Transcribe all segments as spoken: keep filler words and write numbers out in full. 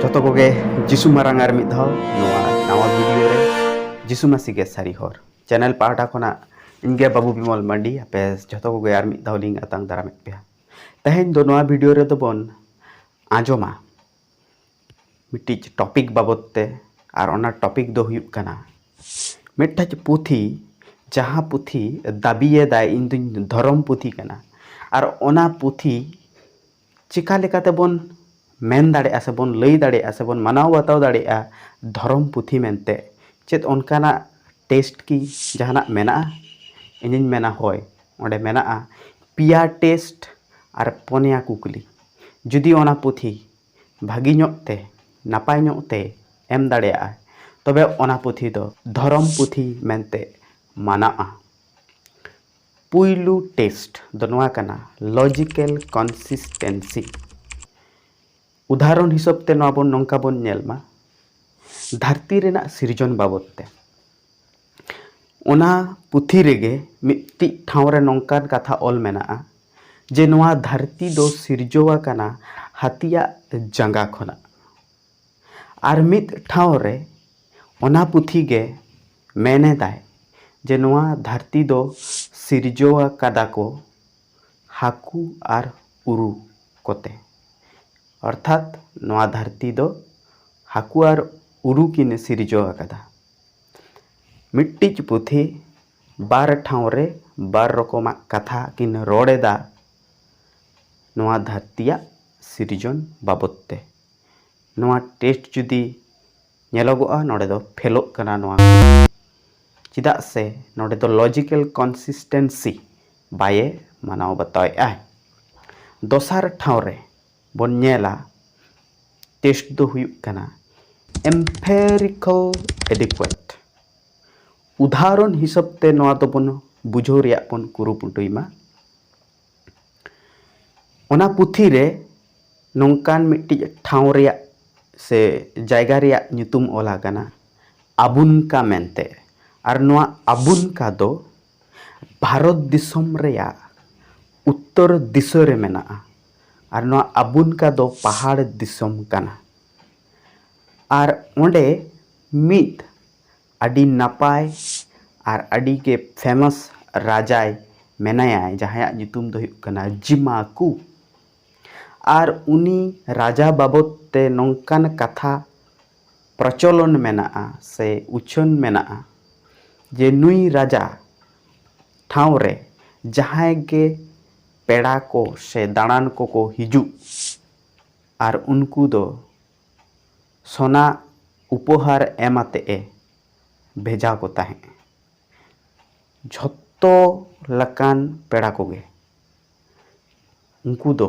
ᱡᱚᱛᱚ ᱠᱚᱜᱮ ᱡᱤᱥᱩ ᱢᱟᱨᱟᱝ ᱟᱨ ᱢᱤᱫ ᱫᱷᱟᱣ ᱱᱚᱣᱟ ᱱᱟᱣᱟ ᱵᱷᱤᱰᱤᱭᱳ ᱨᱮ ᱡᱤᱥᱩ ᱢᱟᱹᱥᱤ ᱜᱮ ᱥᱟᱹᱨᱤ ᱦᱚᱨ ᱪᱮᱱᱮᱞ ᱯᱟᱦᱴᱟ ᱠᱷᱚᱱᱟᱜ ᱤᱧ ᱜᱮ ᱵᱟᱹᱵᱩ ᱵᱤᱢᱚᱞ ᱢᱟᱱᱰᱤ ᱟᱯᱮ ᱡᱚᱛᱚ ᱠᱚᱜᱮ ᱟᱨ ᱢᱤᱫ ᱫᱷᱟᱣ ᱞᱤᱧ ᱟᱛᱟᱝ ᱫᱟᱨᱟᱢᱮᱫ ᱯᱮᱭᱟ᱾ ᱛᱮᱦᱮᱧ ᱫᱚ ᱱᱚᱣᱟ ᱵᱷᱤᱰᱤᱭᱳ ᱨᱮᱫᱚ ᱵᱚᱱ ᱟᱸᱡᱚᱢᱟ ᱢᱤᱫᱴᱤᱡ ᱴᱚᱯᱤᱠ ᱵᱟᱵᱚᱫ ᱛᱮ, ᱟᱨ ᱚᱱᱟ ᱴᱚᱯᱤᱠ ᱫᱚ ᱦᱩᱭᱩᱜ ᱠᱟᱱᱟ ᱢᱤᱫᱴᱟᱝ ᱯᱩᱛᱷᱤ, ᱡᱟᱦᱟᱸ ᱯᱩᱛᱷᱤ ᱫᱟᱹᱵᱤᱭᱮᱫᱟᱭ ᱤᱧ ᱫᱩᱧ ᱫᱷᱚᱨᱚᱢ ᱯᱩᱛᱷᱤ ᱠᱟᱱᱟ, ᱟᱨ ᱚᱱᱟ ᱯᱩᱛᱷᱤ ᱪᱮᱠᱟ ᱞᱮᱠᱟᱛᱮ ᱵᱚᱱ ᱢᱮᱱ ᱫᱟᱲᱮᱭᱟᱜᱼᱟ ᱥᱮ ᱵᱚᱱ ᱞᱟᱹᱭ ᱫᱟᱲᱮᱭᱟᱜᱼᱟ ᱥᱮ ᱵᱚᱱ ᱢᱟᱱᱟᱣ ᱵᱟᱛᱟᱣ ᱫᱟᱲᱮᱭᱟᱜᱼᱟ ᱫᱷᱚᱨᱚᱢ ᱯᱩᱛᱷᱤ ᱢᱮᱱᱛᱮ? ᱪᱮᱫ ᱚᱱᱠᱟᱱᱟᱜ ᱴᱮᱥᱴ ᱠᱤ ᱡᱟᱦᱟᱱᱟᱜ ᱢᱮᱱᱟᱜᱼᱟ? ᱤᱧᱤᱧ ᱢᱮᱱᱟ ᱦᱳᱭ, ᱚᱸᱰᱮ ᱢᱮᱱᱟᱜᱼᱟ ᱯᱮᱭᱟ ᱴᱮᱥᱴ ᱟᱨ ᱯᱚᱱᱭᱟ ᱠᱩᱠᱞᱤ᱾ ᱡᱩᱫᱤ ᱚᱱᱟ ᱯᱩᱛᱷᱤ ᱵᱷᱟᱹᱜᱤ ᱧᱚᱜ ᱛᱮ, ᱱᱟᱯᱟᱭ ᱧᱚᱜ ᱛᱮ ᱮᱢ ᱫᱟᱲᱮᱭᱟᱜᱼᱟ, ᱛᱚᱵᱮ ᱚᱱᱟ ᱯᱩᱛᱷᱤ ᱫᱚ ᱫᱷᱚᱨᱚᱢ ᱯᱩᱛᱷᱤ ᱢᱮᱱᱛᱮ ᱢᱟᱱᱟᱜᱼᱟ᱾ ᱯᱩᱭᱞᱩ ᱴᱮᱥᱴ ᱫᱚ ᱱᱚᱣᱟ ᱠᱟᱱᱟ, ᱞᱚᱡᱤᱠᱮᱞ ᱠᱚᱱᱥᱤᱥᱴᱮᱱᱥᱤ᱾ ᱩᱫᱟᱦᱚᱨᱚᱱ ᱦᱤᱥᱟᱹᱵ ᱛᱮ ᱱᱚᱣᱟ ᱵᱚᱱ ᱱᱚᱝᱠᱟ ᱵᱚᱱ ᱧᱮᱞ ᱢᱟ, ᱫᱷᱟᱹᱨᱛᱤ ᱨᱮᱱᱟᱜ ᱥᱤᱨᱡᱚᱱ ᱵᱟᱵᱚᱫ ᱛᱮ᱾ ᱚᱱᱟ ᱯᱩᱛᱷᱤ ᱨᱮᱜᱮ ᱢᱤᱫᱴᱤᱡ ᱴᱷᱟᱶ ᱨᱮ ᱱᱚᱝᱠᱟᱱ ᱠᱟᱛᱷᱟ ᱚᱞ ᱢᱮᱱᱟᱜᱼᱟ ᱡᱮ ᱱᱚᱣᱟ ᱫᱷᱟᱹᱨᱛᱤ ᱫᱚ ᱥᱤᱨᱡᱟᱹᱣ ᱟᱠᱟᱱᱟ ᱦᱟᱹᱛᱤᱭᱟᱜ ᱡᱟᱸᱜᱟ ᱠᱷᱚᱱᱟᱜ᱾ ᱟᱨ ᱢᱤᱫ ᱴᱷᱟᱶ ᱨᱮ ᱚᱱᱟ ᱯᱩᱛᱷᱤ ᱜᱮ ᱢᱮᱱᱮᱫᱟᱭ ᱡᱮ ᱱᱚᱣᱟ ᱫᱷᱟᱹᱨᱛᱤ ᱫᱚ ᱥᱤᱨᱡᱟᱹᱣ ᱟᱠᱟᱫᱟ ᱠᱚ ᱦᱟᱹᱠᱩ ᱟᱨ ᱩᱨᱩ ᱠᱚᱛᱮ᱾ ᱚᱨᱛᱷᱟᱛ ᱱᱚᱣᱟ ᱫᱷᱟᱹᱨᱛᱤ ᱫᱚ ᱦᱟᱹᱠᱩ ᱟᱨ ᱩᱨᱩ ᱠᱤᱱ ᱥᱤᱨᱡᱟᱹᱣ ᱟᱠᱟᱫᱟ᱾ ᱢᱤᱫᱴᱤᱡ ᱯᱩᱛᱷᱤ ᱵᱟᱨ ᱴᱷᱟᱶ ᱨᱮ ᱵᱟᱨ ᱨᱚᱠᱚᱢᱟᱜ ᱠᱟᱛᱷᱟ ᱠᱤᱱ ᱨᱚᱲ ᱮᱫᱟ ᱱᱚᱣᱟ ᱫᱷᱟᱹᱨᱛᱤᱭᱟᱜ ᱥᱤᱨᱡᱚᱱ ᱵᱟᱵᱚᱫ ᱛᱮ᱾ ᱱᱚᱣᱟ ᱴᱮᱥᱴ ᱡᱩᱫᱤ ᱧᱮᱞᱚᱜᱚᱜᱼᱟ, ᱱᱚᱰᱮ ᱫᱚ ᱯᱷᱮᱞᱚᱜ ᱠᱟᱱᱟ ᱱᱚᱣᱟ᱾ ᱪᱮᱫᱟᱜ ᱥᱮ ᱱᱚᱰᱮ ᱫᱚ ᱞᱚᱡᱤᱠᱮᱞ ᱠᱚᱱᱥᱤᱥᱴᱮᱱᱥᱤ ᱵᱟᱭᱮ ᱢᱟᱱᱟᱣ ᱵᱟᱛᱟᱣᱮᱫᱼᱟ᱾ ᱫᱚᱥᱟᱨ ᱴᱷᱟᱶ ᱨᱮ ᱵᱚᱱ ᱧᱮᱞᱟ, ᱴᱮᱥᱴ ᱫᱚ ᱦᱩᱭᱩᱜ ᱠᱟᱱᱟ ᱮᱢᱯᱷᱮᱨᱤᱠᱟᱞ ᱮᱰᱤᱠᱩᱭᱮᱴ᱾ ᱩᱫᱟᱦᱚᱨᱚᱱ ᱦᱤᱥᱟᱹᱵ ᱛᱮ ᱱᱚᱣᱟ ᱫᱚᱵᱚᱱ ᱵᱩᱡᱷᱟᱹᱣ ᱨᱮᱭᱟᱜ ᱵᱚᱱ ᱠᱩᱨᱩᱢᱩᱴᱩᱭ ᱢᱟ᱾ ᱚᱱᱟ ᱯᱩᱛᱷᱤ ᱨᱮ ᱱᱚᱝᱠᱟᱱ ᱢᱤᱫᱴᱤᱡ ᱴᱷᱟᱶ ᱨᱮᱭᱟᱜ ᱥᱮ ᱡᱟᱭᱜᱟ ᱨᱮᱭᱟᱜ ᱧᱩᱛᱩᱢ ᱚᱞ ᱟᱠᱟᱱᱟ ᱟᱵᱩᱱᱠᱟ ᱢᱮᱱᱛᱮ᱾ ᱟᱨ ᱱᱚᱣᱟ ᱟᱵᱩᱱᱠᱟ ᱫᱚ ᱵᱷᱟᱨᱚᱛ ᱫᱤᱥᱚᱢ ᱨᱮᱭᱟᱜ ᱩᱛᱛᱚᱨ ᱫᱤᱥᱟᱹ ᱨᱮ ᱢᱮᱱᱟᱜᱼᱟ᱾ ᱟᱨ ᱱᱚᱣᱟ ᱟᱵᱩᱱᱠᱟ ᱫᱚ ᱯᱟᱦᱟᱲ ᱫᱤᱥᱚᱢ ᱠᱟᱱᱟ᱾ ᱟᱨ ᱚᱸᱰᱮ ᱢᱤᱫ ᱟᱹᱰᱤ ᱱᱟᱯᱟᱭ ᱟᱨ ᱟᱹᱰᱤ ᱜᱮ famous ᱨᱟᱡᱟᱭ ᱢᱮᱱᱟᱭᱟ, ᱡᱟᱦᱟᱸᱭᱟᱜ ᱧᱩᱛᱩᱢ ᱫᱚ ᱦᱩᱭᱩᱜ ᱠᱟᱱᱟ ᱡᱤᱢᱟᱠᱩ᱾ ᱟᱨ ᱩᱱᱤ ᱨᱟᱡᱟ ᱵᱟᱵᱚᱫ ᱛᱮ ᱱᱚᱝᱠᱟᱱ ᱠᱟᱛᱷᱟ ᱯᱨᱚᱪᱚᱞᱚᱱ ᱢᱮᱱᱟᱜᱼᱟ ᱥᱮ ᱩᱪᱷᱟᱹᱱ ᱢᱮᱱᱟᱜᱼᱟ ᱡᱮ ᱱᱩᱭ ᱨᱟᱡᱟ ᱴᱷᱟᱶ ᱨᱮ ᱡᱟᱦᱟᱸᱭ ᱜᱮ ᱯᱮᱲᱟ ᱠᱚ ᱥᱮ ᱫᱟᱬᱟᱱ ᱠᱚᱠᱚ ᱦᱤᱡᱩᱜ, ᱟᱨ ᱩᱱᱠᱩ ᱫᱚ ᱥᱚᱱᱟ ᱩᱯᱚᱦᱟᱨ ᱮᱢ ᱟᱛᱮ ᱮ ᱵᱷᱮᱡᱟ ᱠᱚ ᱛᱟᱦᱮᱸᱫ᱾ ᱡᱷᱚᱛᱚ ᱞᱮᱠᱟᱱ ᱯᱮᱲᱟ ᱠᱚᱜᱮ ᱩᱱᱠᱩ ᱫᱚ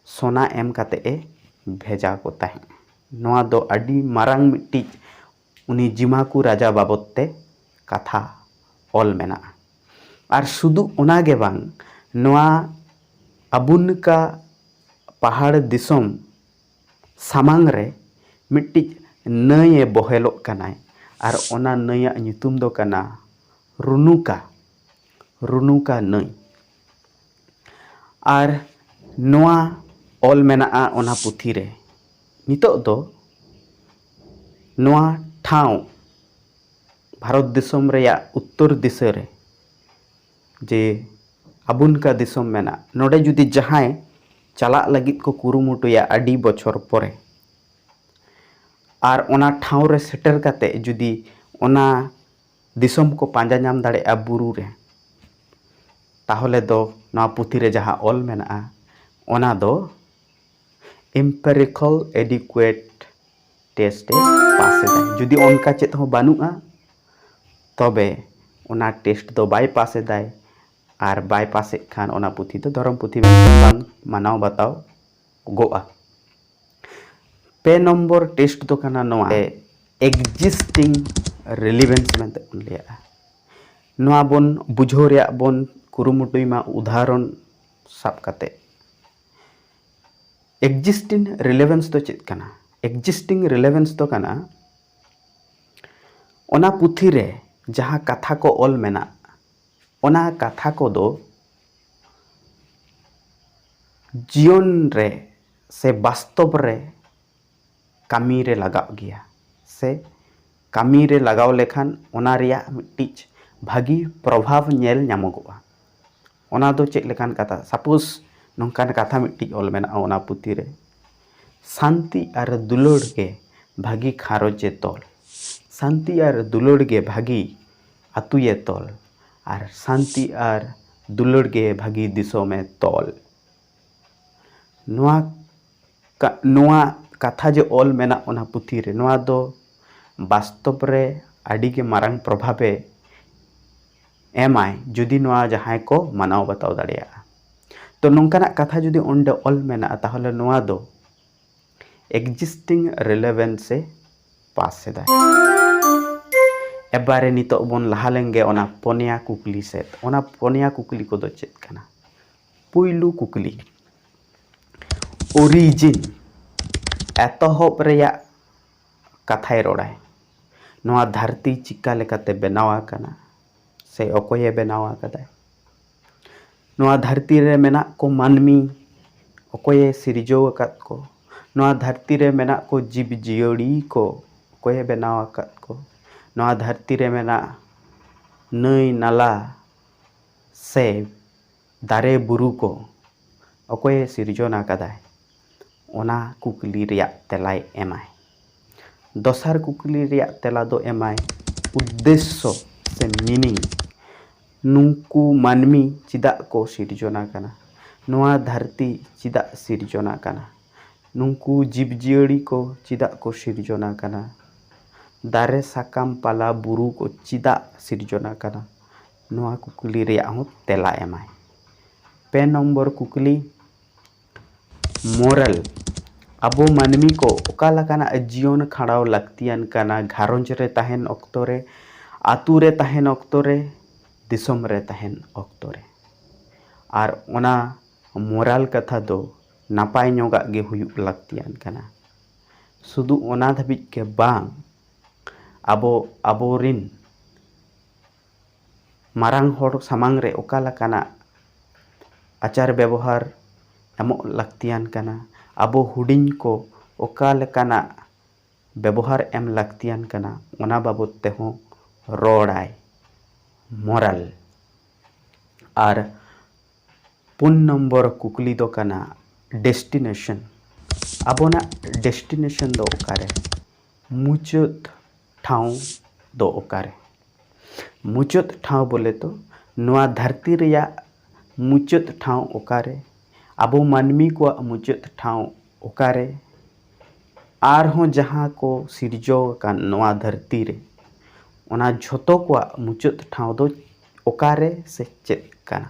ᱥᱚᱱᱟ ᱮᱢ ᱠᱟᱛᱮ ᱮ ᱵᱷᱮᱡᱟ ᱠᱚ ᱛᱟᱦᱮᱸᱫ᱾ ᱱᱚᱣᱟ ᱫᱚ ᱟᱹᱰᱤ ᱢᱟᱨᱟᱝ ᱢᱤᱫᱴᱤᱡ ᱩᱱᱤ ᱡᱤᱢᱟᱠᱩ ᱨᱟᱡᱟ ᱵᱟᱵᱚᱫ ᱛᱮ ᱠᱟᱛᱷᱟ ᱚᱞ ᱢᱮᱱᱟᱜᱼᱟ᱾ ᱟᱨ ᱥᱩᱫᱩ ᱚᱱᱟ ᱜᱮ ᱵᱟᱝ, ᱱᱚᱣᱟ ᱟᱵᱩᱱᱠᱟ ᱯᱟᱦᱟᱲ ᱫᱤᱥᱚᱢ ᱥᱟᱢᱟᱝ ᱨᱮ ᱢᱤᱫᱴᱤᱡ ᱱᱟᱹᱭ ᱮ ᱵᱚᱦᱮᱞᱚᱜ ᱠᱟᱱᱟᱭ, ᱟᱨ ᱚᱱᱟ ᱱᱟᱹᱭᱟᱜ ᱧᱩᱛᱩᱢ ᱫᱚ ᱠᱟᱱᱟ ᱨᱩᱱᱩᱠᱟ, ᱨᱩᱱᱩᱠᱟ ᱱᱟᱹᱭ᱾ ᱟᱨ ᱱᱚᱣᱟ ᱚᱞ ᱢᱮᱱᱟᱜᱼᱟ ᱚᱱᱟ ᱯᱩᱛᱷᱤ ᱨᱮ᱾ ᱱᱤᱛᱚᱜ ᱫᱚ ᱱᱚᱣᱟ ᱴᱷᱟᱶ ᱵᱷᱟᱨᱚᱛ ᱫᱤᱥᱚᱢ ᱨᱮᱭᱟᱜ ᱩᱛᱛᱚᱨ ᱫᱤᱥᱟᱹ ᱨᱮ ᱡᱮ ᱟᱵᱩᱱᱠᱟ ᱫᱤᱥᱚᱢ ᱢᱮᱱᱟᱜ, ᱱᱚᱰᱮ ᱡᱩᱫᱤ ᱡᱟᱦᱟᱸᱭ ᱪᱟᱞᱟᱜ ᱞᱟᱹᱜᱤᱫ ᱠᱚ ᱠᱩᱨᱩᱢᱩᱴᱩᱭᱟ ᱟᱹᱰᱤ ᱵᱚᱪᱷᱚᱨ ᱯᱚᱨᱮ, ᱟᱨ ᱚᱱᱟ ᱴᱷᱟᱶ ᱨᱮ ᱥᱮᱴᱮᱨ ᱠᱟᱛᱮ ᱡᱩᱫᱤ ᱚᱱᱟ ᱫᱤᱥᱚᱢ ᱠᱚ ᱯᱟᱸᱡᱟ ᱧᱟᱢ ᱫᱟᱲᱮᱭᱟᱜᱼᱟ ᱵᱩᱨᱩ ᱨᱮ, ᱛᱟᱦᱚᱞᱮ ᱫᱚ ᱱᱚᱣᱟ ᱯᱩᱛᱷᱤ ᱨᱮ ᱡᱟᱦᱟᱸ ᱚᱞ ᱢᱮᱱᱟᱜᱼᱟ, ᱚᱱᱟ ᱫᱚ empirical adequate test ᱮ ᱯᱟᱥ ᱮᱫᱟ᱾ ᱡᱩᱫᱤ ᱚᱱᱠᱟ ᱪᱮᱫ ᱦᱚᱸ ᱵᱟᱹᱱᱩᱜᱼᱟ, ᱛᱚᱵᱮ ᱚᱱᱟ test ᱫᱚ ᱵᱟᱭ ᱯᱟᱥ ᱮᱫᱟᱭ᱾ ᱟᱨ ᱵᱟᱭ ᱯᱟᱥ ᱮᱫ ᱠᱷᱟᱱ ᱚᱱᱟ ᱯᱩᱛᱷᱤ ᱫᱚ ᱫᱷᱚᱨᱚᱢ ᱯᱩᱛᱷᱤ ᱢᱮᱱᱛᱮ ᱵᱟᱝ ᱢᱟᱱᱟᱣ ᱵᱟᱛᱟᱣ ᱜᱚᱜᱼᱟ᱾ ᱯᱮ ᱱᱚᱢᱵᱚᱨ test ᱫᱚ ᱠᱟᱱᱟ ᱱᱚᱣᱟ existing relevance ᱢᱮᱱᱛᱮ ᱵᱚᱱ ᱞᱟᱹᱭᱟᱜᱼᱟ᱾ ᱱᱚᱣᱟ ᱵᱚᱱ ᱵᱩᱡᱷᱟᱹᱣ ᱨᱮᱭᱟᱜ ᱵᱚᱱ ᱠᱩᱨᱩᱢᱩᱴᱩᱭ ᱢᱟ ᱩᱫᱟᱦᱚᱨᱚᱱ ᱥᱟᱵ ᱠᱟᱛᱮ᱾ Existing relevance ᱫᱚ ᱪᱮᱫ ᱠᱟᱱᱟ? Existing relevance ᱫᱚ ᱠᱟᱱᱟ ᱚᱱᱟ ᱯᱩᱛᱷᱤ ᱨᱮ ᱡᱟᱦᱟᱸ ᱠᱟᱛᱷᱟ ᱠᱚ ᱚᱞ ᱢᱮᱱᱟᱜ, ᱚᱱᱟ ᱠᱟᱛᱷᱟ ᱠᱚᱫᱚ ᱡᱤᱭᱚᱱ ᱨᱮ ᱥᱮ ᱵᱟᱥᱛᱚᱵ ᱨᱮ ᱠᱟᱹᱢᱤ ᱨᱮ ᱞᱟᱜᱟᱜ ᱜᱮᱭᱟ, ᱥᱮ ᱠᱟᱹᱢᱤ ᱨᱮ ᱞᱟᱜᱟᱣ ᱞᱮᱠᱷᱟᱱ ᱚᱱᱟ ᱨᱮᱭᱟᱜ ᱢᱤᱫᱴᱤᱡ ᱵᱷᱟᱹᱜᱤ ᱯᱨᱚᱵᱷᱟᱵᱽ ᱧᱮᱞ ᱧᱟᱢᱚᱜᱚᱜᱼᱟ᱾ ᱚᱱᱟ ᱫᱚ ᱪᱮᱫ ᱞᱮᱠᱟᱱ ᱠᱟᱛᱷᱟ? ᱥᱟᱯᱳᱡᱽ, ᱱᱚᱝᱠᱟᱱ ᱠᱟᱛᱷᱟ ᱢᱤᱫᱴᱤᱡ ᱚᱞ ᱢᱮᱱᱟᱜᱼᱟ ᱚᱱᱟ ᱯᱩᱛᱷᱤ ᱨᱮ, "ᱥᱟᱱᱛᱤ ᱟᱨ ᱫᱩᱞᱟᱹᱲ ᱜᱮ ᱵᱷᱟᱹᱜᱤ ᱜᱷᱟᱨᱚᱸᱡᱽ ᱮ ᱛᱚᱞ, ᱥᱟᱱᱛᱤ ᱟᱨ ᱫᱩᱞᱟᱹᱲ ᱜᱮ ᱵᱷᱟᱹᱜᱤ ᱟᱹᱛᱩᱭᱮ ᱛᱚᱞ, ᱟᱨ ᱥᱟᱱᱛᱤ ᱟᱨ ᱫᱩᱞᱟᱹᱲ ᱜᱮ ᱵᱷᱟᱹᱜᱤ ᱫᱤᱥᱚᱢᱮ ᱛᱚᱞ᱾" ᱱᱚᱣᱟ ᱠᱟ-, ᱱᱚᱣᱟ ᱠᱟᱛᱷᱟ ᱡᱮ ᱚᱞ ᱢᱮᱱᱟᱜ ᱚᱱᱟ ᱯᱩᱛᱷᱤ ᱨᱮ, ᱱᱚᱣᱟ ᱫᱚ ᱵᱟᱥᱛᱚᱵ ᱨᱮ ᱟᱹᱰᱤ ᱜᱮ ᱢᱟᱨᱟᱝ ᱯᱨᱚᱵᱷᱟᱵᱮ ᱮᱢᱟᱭ, ᱡᱩᱫᱤ ᱱᱚᱣᱟ ᱡᱟᱦᱟᱸᱭ ᱠᱚ ᱢᱟᱱᱟᱣ ᱵᱟᱛᱟᱣ ᱫᱟᱲᱮᱭᱟᱜᱼᱟ᱾ ᱛᱚ, ᱱᱚᱝᱠᱟᱱᱟᱜ ᱠᱟᱛᱷᱟ ᱡᱩᱫᱤ ᱚᱸᱰᱮ ᱚᱞ ᱢᱮᱱᱟᱜᱼᱟ, ᱛᱟᱦᱚᱞᱮ ᱱᱚᱣᱟ ᱫᱚ existing relevance ᱮ ᱯᱟᱥ ᱮᱫᱟᱭ᱾ ᱮᱵᱟᱨᱮ ᱱᱤᱛᱚᱜ ᱵᱚᱱ ᱞᱟᱦᱟ ᱞᱮᱱᱜᱮ ᱚᱱᱟ ᱯᱚᱱᱭᱟ ᱠᱩᱠᱞᱤ ᱥᱮᱫ᱾ ᱚᱱᱟ ᱯᱚᱱᱭᱟ ᱠᱩᱠᱞᱤ ᱠᱚᱫᱚ ᱪᱮᱫ ᱠᱟᱱᱟ? ᱯᱩᱭᱞᱩ ᱠᱩᱠᱞᱤ, origin, ᱮᱛᱚᱦᱚᱵ ᱨᱮᱭᱟᱜ ᱠᱟᱛᱷᱟᱭ ᱨᱚᱲᱟᱭ᱾ ᱱᱚᱣᱟ ᱫᱷᱟᱹᱨᱛᱤ ᱪᱤᱠᱟ ᱞᱮᱠᱟᱛᱮ ᱵᱮᱱᱟᱣ ᱟᱠᱟᱱᱟ, ᱥᱮ ᱚᱠᱚᱭᱮ ᱵᱮᱱᱟᱣ ᱟᱠᱟᱫᱟᱭ? ᱱᱚᱣᱟ ᱫᱷᱟᱹᱨᱛᱤ ᱨᱮ ᱢᱮᱱᱟᱜ ᱠᱚ ᱢᱟᱹᱱᱢᱤ, ᱚᱠᱚᱭᱮ ᱥᱤᱨᱡᱟᱹᱣ ᱟᱠᱟᱫ ᱠᱚ? ᱱᱚᱣᱟ ᱫᱷᱟᱹᱨᱛᱤ ᱨᱮ ᱢᱮᱱᱟᱜ ᱠᱚ ᱡᱤᱵᱽ ᱡᱤᱭᱟᱹᱲᱤ ᱠᱚ, ᱚᱠᱚᱭᱮ ᱵᱮᱱᱟᱣ ᱟᱠᱟᱫ ᱠᱚ? ᱱᱚᱣᱟ ᱫᱷᱟᱹᱨᱛᱤ ᱨᱮ ᱢᱮᱱᱟᱜ ᱱᱟᱹᱭ ᱱᱟᱞᱟ ᱥᱮ ᱫᱟᱨᱮ ᱵᱩᱨᱩ ᱠᱚ ᱚᱠᱚᱭᱮ ᱥᱤᱨᱡᱚᱱ ᱟᱠᱟᱫᱟᱭ? ᱚᱱᱟ ᱠᱩᱠᱞᱤ ᱨᱮᱭᱟᱜ ᱛᱮᱞᱟᱭ ᱮᱢᱟᱭ᱾ ᱫᱚᱥᱟᱨ ᱠᱩᱠᱞᱤ ᱨᱮᱭᱟᱜ ᱛᱮᱞᱟ ᱫᱚ ᱮᱢᱟᱭ ᱩᱫᱽᱫᱮᱥᱥᱚ ᱥᱮ meaning᱾ ᱱᱩᱝᱠᱩ ᱢᱟᱹᱱᱢᱤ ᱪᱮᱫᱟᱜ ᱠᱚ ᱥᱤᱨᱡᱚᱱ ᱟᱠᱟᱱᱟ? ᱱᱚᱣᱟ ᱫᱷᱟᱹᱨᱛᱤ ᱪᱮᱫᱟᱜ ᱥᱤᱨᱡᱚᱱ ᱟᱠᱟᱱᱟ? ᱱᱩᱝᱠᱩ ᱡᱤᱵᱽ ᱡᱤᱭᱟᱹᱲᱤ ᱠᱚ ᱪᱮᱫᱟᱜ ᱠᱚ ᱥᱤᱨᱡᱚᱱ ᱟᱠᱟᱱᱟ? ᱫᱟᱨᱮ ᱥᱟᱠᱟᱢ ᱯᱟᱞᱟ ᱵᱩᱨᱩ ᱠᱚ ᱪᱮᱫᱟᱜ ᱥᱤᱨᱡᱚᱱ ᱟᱠᱟᱱᱟ? ᱱᱚᱣᱟ ᱠᱩᱠᱞᱤ ᱨᱮᱭᱟᱜ ᱦᱚᱸ ᱛᱮᱞᱟ ᱮᱢᱟᱭ᱾ ᱯᱮ ᱱᱚᱢᱵᱚᱨ ᱠᱩᱠᱞᱤ, moral᱾ ᱟᱵᱚ ᱢᱟᱹᱱᱢᱤ ᱠᱚ ᱚᱠᱟ ᱞᱮᱠᱟᱱᱟᱜ ᱡᱤᱭᱚᱱ ᱠᱷᱟᱸᱰᱟᱣ ᱞᱟᱹᱠᱛᱤᱭᱟᱱ ᱠᱟᱱᱟ ᱜᱷᱟᱨᱚᱸᱡᱽ ᱨᱮ ᱛᱟᱦᱮᱱ ᱚᱠᱛᱚ ᱨᱮ, ᱟᱹᱛᱩ ᱨᱮ ᱛᱟᱦᱮᱱ ᱚᱠᱛᱚ ᱨᱮ, ᱫᱤᱥᱚᱢ ᱨᱮ ᱛᱟᱦᱮᱱ ᱚᱠᱛᱚ ᱨᱮ? ᱟᱨ ᱚᱱᱟ moral ᱠᱟᱛᱷᱟ ᱫᱚ ᱱᱟᱯᱟᱭ ᱧᱚᱜᱟᱜ ᱜᱮ ᱦᱩᱭᱩᱜ ᱞᱟᱹᱠᱛᱤᱭᱟᱱ ᱠᱟᱱᱟ᱾ ᱥᱩᱫᱷᱩ ᱚᱱᱟ ᱫᱷᱟᱹᱵᱤᱡ ᱜᱮ ᱵᱟᱝ, ᱟᱵᱚ ᱟᱵᱚᱨᱤᱱ ᱢᱟᱨᱟᱝ ᱦᱚᱲ ᱥᱟᱢᱟᱝ ᱨᱮ ᱚᱠᱟ ᱞᱮᱠᱟᱱᱟᱜ ᱟᱪᱟᱨ ᱵᱮᱵᱚᱦᱟᱨ ᱮᱢᱚᱜ ᱞᱟᱹᱠᱛᱤᱭᱟᱱ ᱠᱟᱱᱟ, ᱟᱵᱚ ᱦᱩᱰᱤᱧ ᱠᱚ ᱚᱠᱟ ᱞᱮᱠᱟᱱᱟᱜ ᱵᱮᱵᱚᱦᱟᱨ ᱮᱢ ᱞᱟᱹᱠᱛᱤᱭᱟᱱ ᱠᱟᱱᱟ, ᱚᱱᱟ ᱵᱟᱵᱚᱫ ᱛᱮᱦᱚᱸ ᱨᱚᱲᱟᱭ, moral᱾ ᱟᱨ ᱯᱩᱱ ᱱᱚᱢᱵᱚᱨ ᱠᱩᱠᱞᱤ ᱫᱚ ᱠᱟᱱᱟ destination᱾ ᱟᱵᱚᱱᱟᱜ destination ᱫᱚ ᱚᱠᱟᱨᱮ? ᱢᱩᱪᱟᱹᱫ ᱴᱷᱟᱶ ᱫᱚ ᱚᱠᱟᱨᱮ? ᱢᱩᱪᱟᱹᱫ ᱴᱷᱟᱶ ᱵᱚᱞᱮ ᱫᱚ ᱱᱚᱣᱟ ᱫᱷᱟᱹᱨᱛᱤ ᱨᱮᱭᱟᱜ ᱢᱩᱪᱟᱹᱫ ᱴᱷᱟᱶ ᱚᱠᱟᱨᱮ? ᱟᱵᱚ ᱢᱟᱹᱱᱢᱤ ᱠᱚᱣᱟᱜ ᱢᱩᱪᱟᱹᱫ ᱴᱷᱟᱶ ᱚᱠᱟᱨᱮ? ᱟᱨᱦᱚᱸ ᱡᱟᱦᱟᱸ ᱠᱚ ᱥᱤᱨᱡᱟᱹᱣ ᱟᱠᱟᱱ ᱱᱚᱣᱟ ᱫᱷᱟᱹᱨᱛᱤ ᱨᱮ, ᱚᱱᱟ ᱡᱷᱚᱛᱚ ᱠᱚᱣᱟᱜ ᱢᱩᱪᱟᱹᱫ ᱴᱷᱟᱶ ᱫᱚ ᱚᱠᱟᱨᱮ ᱥᱮ ᱪᱮᱫ ᱠᱟᱱᱟ?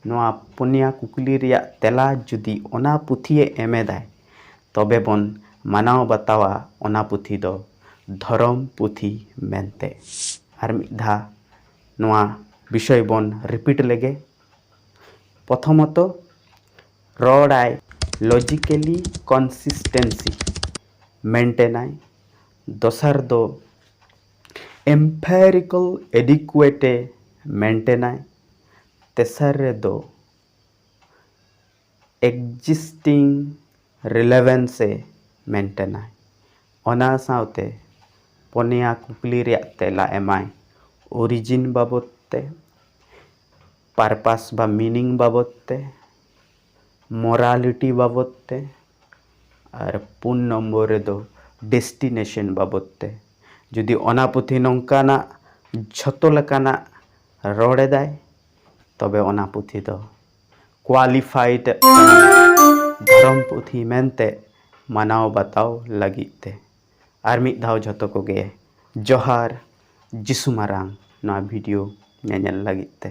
ᱱᱚᱣᱟ ᱯᱩᱱᱭᱟ ᱠᱩᱠᱞᱤ ᱨᱮᱭᱟᱜ ᱛᱮᱞᱟ ᱡᱩᱫᱤ ᱚᱱᱟ ᱯᱩᱛᱷᱤᱭᱮ ᱮᱢᱮᱫᱟᱭ, ᱛᱚᱵᱮ ᱵᱚᱱ ᱢᱟᱱᱟᱣ ᱵᱟᱛᱟᱣᱟ ᱚᱱᱟ ᱯᱩᱛᱷᱤ ᱫᱚ ᱫᱷᱚᱨᱚᱢ ᱯᱩᱛᱷᱤ ᱢᱮᱱᱛᱮ᱾ ᱟᱨ ᱢᱤᱫ ᱫᱷᱟᱣ ᱱᱚᱣᱟ ᱵᱤᱥᱚᱭ ᱵᱚᱱ repeat ᱞᱮᱜᱮ᱾ ᱯᱨᱚᱛᱷᱚᱢᱚᱛᱚ, ᱨᱚᱲᱟᱭ logically consistency maintain ᱟᱭ᱾ ᱫᱚᱥᱟᱨ ᱫᱚ empirical adequate ᱮ maintain ᱟᱭ᱾ ᱛᱮᱥᱟᱨ ᱨᱮᱫᱚ existing relevance ᱮ maintain ᱟᱭ᱾ ᱚᱱᱟ ᱥᱟᱶᱛᱮ ᱯᱚᱱᱭᱟ ᱠᱩᱠᱞᱤ ᱨᱮᱭᱟᱜ ᱛᱮᱞᱟ ᱮᱢᱟᱭ origin ᱵᱟᱵᱚᱫ ᱛᱮ, purpose ᱵᱟ meaning ᱵᱟᱵᱚᱫ ᱛᱮ, morality ᱵᱟᱵᱚᱫ ᱛᱮ, ᱟᱨ ᱯᱩᱱ ᱱᱚᱢᱵᱚᱨ ᱨᱮᱫᱚ destination ᱵᱟᱵᱚᱫ ᱛᱮ᱾ ᱡᱩᱫᱤ ᱚᱱᱟ ᱯᱩᱛᱷᱤ ᱱᱚᱝᱠᱟᱱᱟᱜ ᱡᱷᱚᱛᱚ ᱞᱮᱠᱟᱱᱟᱜ ᱨᱚᱲ ᱮᱫᱟᱭ, ᱛᱚᱵᱮ ᱚᱱᱟ ᱯᱩᱛᱷᱤ ᱫᱚ qualified ᱫᱷᱚᱨᱚᱢ ᱯᱩᱛᱷᱤ ᱢᱮᱱᱛᱮ ᱢᱟᱱᱟᱣ ᱵᱟᱛᱟᱣ ᱞᱟᱹᱜᱤᱫ ᱛᱮ᱾ ᱟᱨ ᱢᱤᱫ ᱫᱷᱟᱣ ᱡᱷᱚᱛᱚ ᱠᱚᱜᱮ ᱡᱚᱦᱟᱨ, ᱡᱤᱥᱩ ᱢᱟᱨᱟᱝ ᱱᱚᱣᱟ video ᱧᱮᱧᱮᱞ ᱞᱟᱹᱜᱤᱫ ᱛᱮ᱾